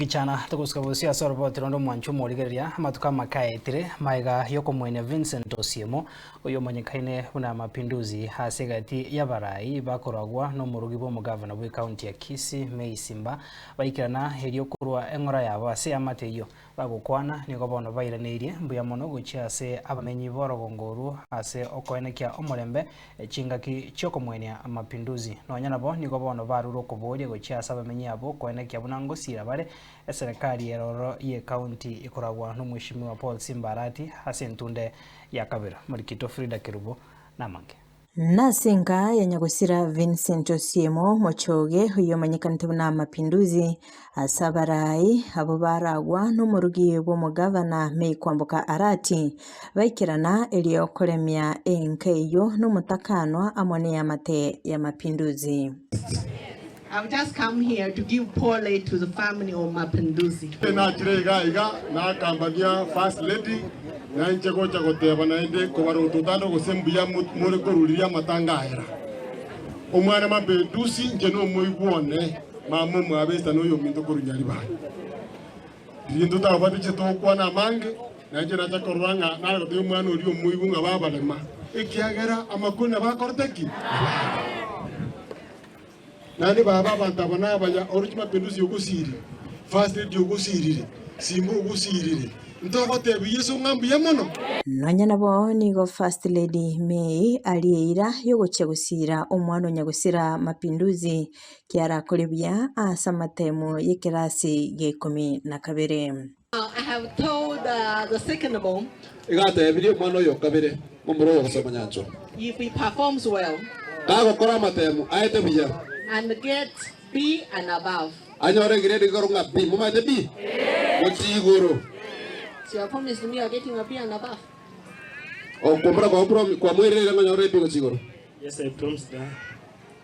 Gichana togosuka bosio ase oroboti ronde omwancho omorigereria amatuko amake aetire magega yokomwenia Vincent Osiemo oyo omanyekaine buna Mapinduzi ase egati y'abarai bakoragwa nomorugi bw'omogavana bw'ecounty ya Kisii May Simba baikerana erio korwa eng'ora yabo ase eamate eyio Bagokwana, nigo bono bairaneirie mbuya mono gochia ase abamenyi b'orogongo orwo ase okoenekia omorembe chingaki chi'okomwenia Mapinduzi. Nonya nabo nigo bono barure okoboria gochia ase abamenyi abwo koenekia buna ngosira bare eserekari ere ororo y'ecounty ekoragwa n'Omweshimiwa Paul Simba Arati ase entunde ya kabere. Morikito Frida Kerubo namange. Nase enka ya nyagosira Vincent Osiemo Mochoge oyio omanyekanete buna Mapinduzi, ase abarai abwo baragwa nomorugi bw'omogavana May Kwamboka Arati, baikerana erio koremia enka eyio nomotakanwa amo neamate ya Mapinduzi. I've just come here to give pole to the family of Mapinduzi. Nachire iga iga nakambania First Lady na inche gocha goteba naende kobarota otande gose mbuya more koruriria amatanga aera. Omwana Mapinduzi inche nomoigwa one mama omwabo Esther noyominto korwa Nyaribari. Riria totabwate inche togokwana amange na inche nacha korora ng'a nare gotebia omwana oria omoigwa ng'a babarema ekiagera amakori nabo akorete ki? Nabo are. Naende baba abanto aba nabaya, oroche Mapinduzi ogosirire, First Lady ogosirire, Simba ogosirire, ntogotebia Yeso ng'a mbuya mono? Nonya nabo nigo First Lady May arie eira yogochia gosiira omwana o nyagosira Mapinduzi kiarakore buya ase amatemo y'ekerasi gia ikomi na kabere. I have told the second born. Iga atebirie omwana oyo o kabere, momura oyo gosoma nyanchwa. If he performs well. Kagokora amatemu aete buya. And get B and above. Anyore egrade igoro ng'a B. Momanyete B? Gochia igoro. So you have promised me you are getting a B and above. Okwomora kwao kwamoireire ng'a onyore B gochia igoro. Yes, I promised her.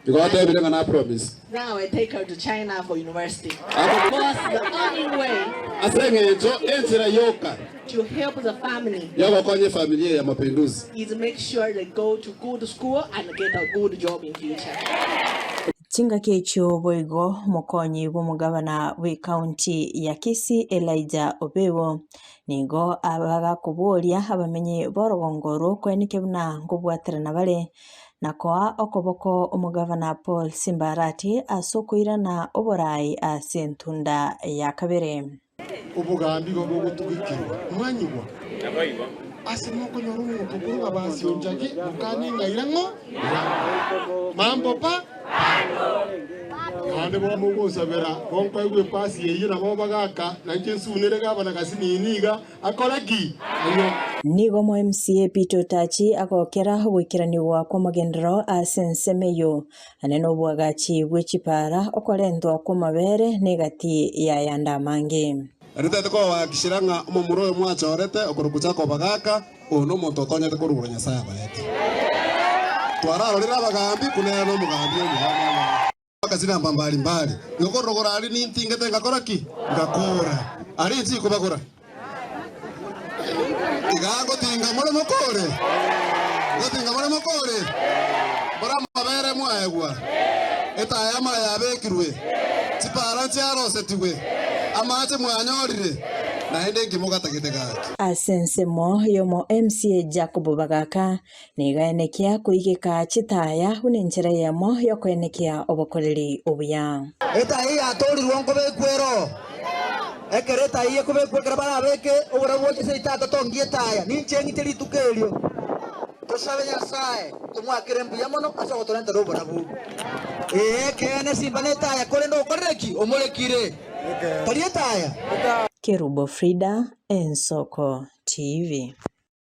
Igo atebire ng'a na promise. Now I take her to China for university. Ako- Because the only way Ase eng'encho enchera yoka to help the family yogokonya efamiri eye ya Mapinduzi is make sure they go to good school and get a good job in future. Chingaki echio boigo omokonyi bw'omogabana bw'ecounty ya Kisii Elijah Obebo nigo abagakoboria abamenyi b'orogongo orwo koenekia buna nkobwaterana bare na koa okoboko omogavana Paul Simbarati ase okoirana oboraai ase entunda ya kabere. Obogambi igo bogotugekirwa, mwanyigwa? Ase mokonyora omonto okorwa ng'a basionchaki, mokanie ng'a ira ng'o? Ira ng'o. Mambo pa? Naende bono mogonsabera, bonkoegwa epasi eyio nabo bagaka, na inche nsunere gavana gasinini iga, Akore ki? Ayio. Nigo omo MCA Peter Otachi agokera ogoikeranigwa kw'amagenderero ase ensemo eyio, ane noboagachi bwe chipara, okorentwa kw'amabere na egati y'ayande amange. Naende kobahakikishera ng'a omomura oyo mwachorete okorokwa Jacob Agaka, oyo nomonto otonyete korwa igoro Nyasae abaete. Twararorire abagambi, buna ere nomogambi omuya. Bakasinamba mbari mbari, igo korora aria nintingete ngakora ki? Ngakora. Aria inche ikobagora. Iga ngotinga more mokore? Ngotinga more mokore? Mbora amabere mwaegwa, etaya amaya yabekirwe, chipara nchiarosetigwe, amache mwanyorire, naende inki mogatagete gaki? Ase ensemo y'omo MCA Jacob Bagaka, Nigo aenekia koigeka chitaya buna enchera eyemo y'okoenekia obokoreri obuya. Etaya eyatoorirwe nkobekwa ero. Ekero etaya eyio ekobekwa, ekero barabeke oborabu gocha ase tata tongia etaya, ninche ng'iche rituko erio. Tosabe Nyasae, tomoakere mbuya mono ase ogotorentera oborabu. Ee, ekeene, simba netaya, korende okorire ki? Omorekire. Tari etaya. Kerubo Frida, Ensoko TV.